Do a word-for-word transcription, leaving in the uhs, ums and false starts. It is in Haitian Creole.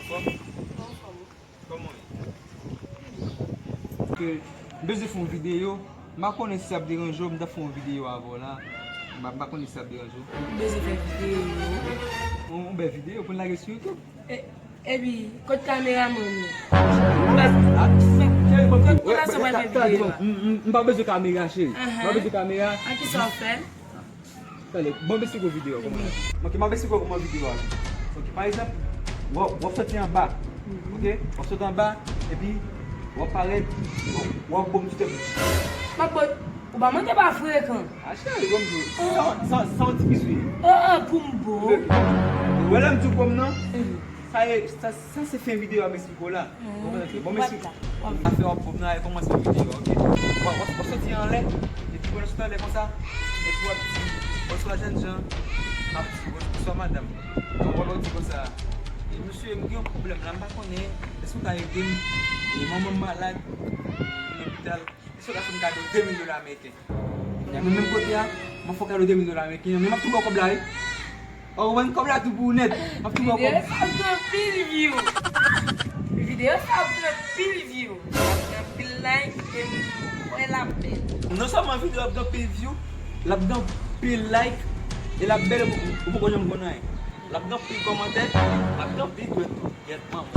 Anfòm? Kòman w ye? Ke m bezwen fè yon videyo. M pa konnen si sa ap deranje w, m t ap fè yon videyo avè w la. M pa, m pa konnen si sa ap deranje w. Ou bezwen fè videyo? Yon, yon bèl videyo pou n lage sou YouTube. E, epi, kot kameramann ou? Cheri, bon, m, m, m pa bezwen kamera, cheri. M pa bezwen kamera. An, kisa w fè? Tande, bon, m esplike w videyo a kòman l ye. Ok, m ap esplike w kòman videyo a ye. Ok, pa egzanp, w ap, w ap soti anba. Ok? W ap soti anba, epi w ap parèt, w ap, w ap bon m ti tèt. M ap bon, ou pa manke pa frekan. A, cheri, bon m di w. Sa, sa, sa yon ti pis wi. Ah, ah, pou m bon. Ou wè lè m di w bon m nan? Sa ye, sa, sa se fen videyo a m esplike w la. Ou konprann? Bon, mesye, afè w ap pwòp nan, al kòmanse videyo a, ok? W ap, w ap, w ap soti anlè, epi w ap soti anlè konsa, epi w ap di, bonswa jènjan, m ap di, bonswa madanm. Donk, w ap di konsa, e, mesye, m gen yon pwoblèm la, m pa konnen, èske w ka ede m? E, manman m malad, li lopital, èske w ka fè m kado de mil dola ameriken? Ebyen, menm kote a, m ap fè w kado de mil dola ameriken an, men m ap tou ba w kòb la, wi. Ou konprann, kòb la tou pou ou nèt. M ap tou ba w kòb. Videyo sa ap gen anpil view. Videyo sa ap gen anpil view. L ap gen anpil like, e m wè l ap bèl. Non sèlman videyo ap gen anpil view, l ap gen anpil like, e l ap bèl, ou, ou poko janm konn anyen. L ap gen anpil kòmantè, l ap gen anpil dwèt tou. Gèt manman.